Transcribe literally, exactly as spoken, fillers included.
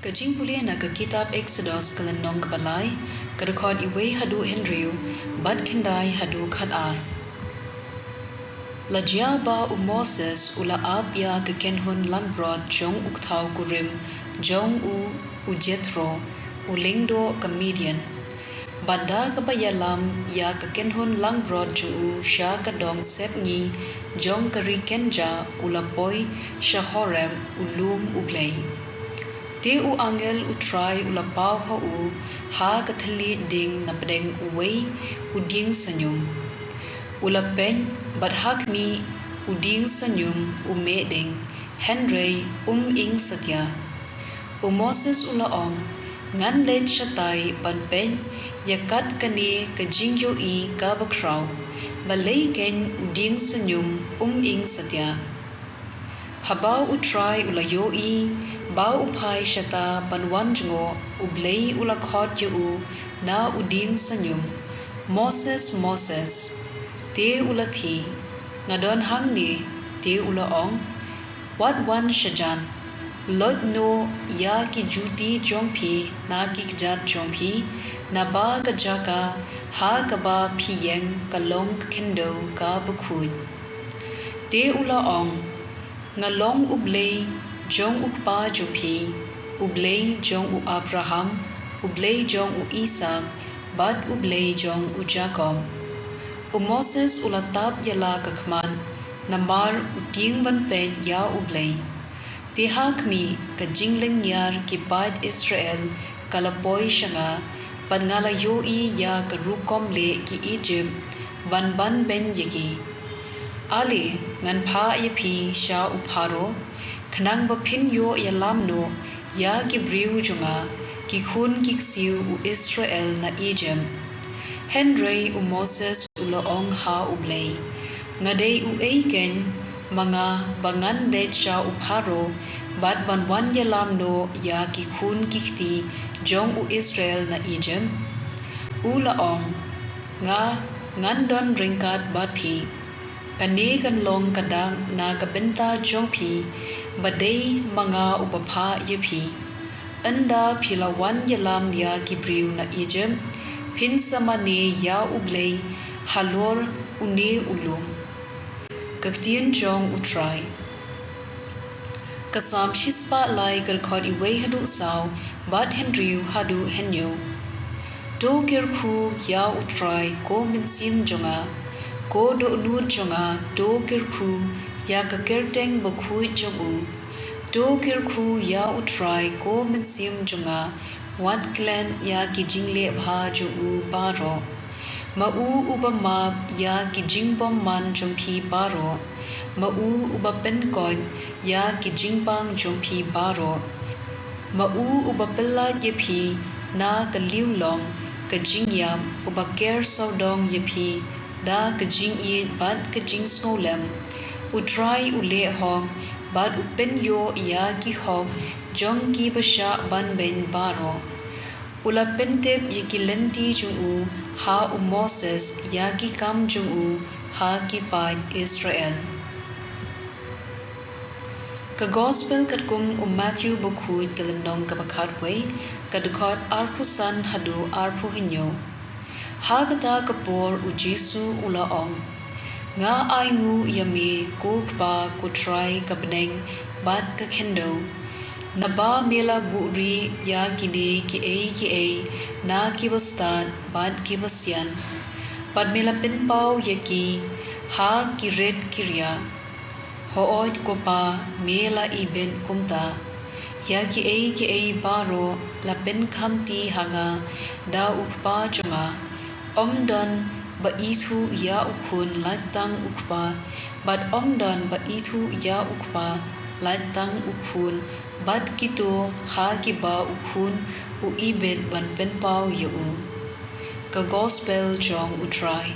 Ka jingpule na ka kitab Eksodos ka lynnong kaba lai, ka dkhot wei haduh hynriew, bad khyndai haduh khatar. La jia ba u Moses u la ap ïa ka kynhun langbrot jong u kthaw kurim jong u, u Jethro, u lyngdoh ka Midian. Bad da kaba ïalam ïa ka kynhun langbrot jong u sha ka dong sepngi jong ka ri kynja u la poi sha Horeb u lum U Blei. Te u angel U Trai u la paw ha u ha ka thylliej ding na pdeng uwei u dieng snium. U la peit bad ha khmih, u dieng snium u meh ding, hynrei um ing satia. U Moses u la ong, ngan leit shatai ban peit ïa kat kane ka jingïohi kaba khraw, balei keiñ u dieng snium um ing satia. Haba U Trai u la ïohi ba u phai shata ban wan jngoh, U Blei u la khot ïa u na u dieng snium, Moses, Moses. Te u la thie, nga don hangne. Te u la ong, wat wan shajan. Loit noh ïa ki juti jong phi na ki kjat jong phi, naba ka jaka ha kaba phi ïeng ka long ka khyndew kaba khuid. Te u la ong, nga long U Blei jong u kpa jong phi, U Blei jong u Abraham, U Blei jong u Isaak, bad U Blei jong u Jakob. U Moses u la tap ïa la ka khmat, namar u tieng ban peit ïa U Blei. Te ha khmih, ka jinglynñiar ki paid Israel ka la poi sha nga, bad nga la ïohi ïa ka rukom leh ki Ijipt ban banbeiñ ïa ki. Ale, ngan phah ïa phi sha u Pharaoh, khnang ba phin ïoh ïalam noh ïa ki briew jong nga, ki khun ki ksiew u Israel na Ijipt. Hynrei u Moses u la ong ha U Blei, nga dei uei keiñ ma nga ba ngan leit sha u Pharaoh bad ban wan ïalam noh ïa ki khun ki kti jong u Israel na Ijipt? U la ong, nga ngan don ryngkat bad phi. Kane kan long ka dak na ka bynta jong phi, ba dei ma nga uba phah ïa phi. Ynda phi la wan ïalam ïa ki briew na Ijipt, phin sa mane ïa U Blei halor une u lum. Ka ktien jong U Trai. Ka Salm shispah lai, ka dkhot wei haduh saw, bad hynriew haduh hynñiew. To kyrkhu ïa U Trai, ko mynsiem jong nga, ko dohnud jong nga, to kyrkhu ïa ka kyrteng bakhuid jong u. To kyrkhu ïa U Trai, ko mynsiem jong nga, wat klet ïa ki jingleh bha jong u baroh. Ma u uba map ïa ki jingbymman jong phi baroh, ma u uba pynkoit ïa ki jingpang jong phi baroh, ma u uba pyllait ïa phi na ka liewlong ka jingïap, uba ker sawdong ïa phi da ka jingïeit bad ka jingsngewlem. U Trai u leh hok bad u pynïoh ïa ki hok jong kiba shah banbeiñ baroh. U la pyntip ïa ki lynti jong u ha u Moses, ïa ki kam jong u ha ki paid Israel. Ka Gospel katkum u Matthew bakhuid, ka lynnong kaba khatwei, ka dkhot arphew san haduh arphew hynñiew. Ha kata ka por U Jisu u la ong, nga ainguh ïa me, ko Kpa, ko Trai ka bneng bad ka khyndew, naba me la buhrieh ïa kine kiei kiei na kiba stad bad kiba sian, bad me la pynpaw ïa ki ha ki rit ki riak. Hooid ko Pa, me la ibit kumta. Ïa kiei kiei baroh la pynkhamti ha nga da u Kpa jong nga. Ym don ba ithuh ïa u Khun lait tang u Kpa, bad ym don ba ithuh ïa u Kpa lait tang u Khun, bad kito ha kiba u Khun u ibit ban pynpaw ïa u. Ka Gospel jong U Trai.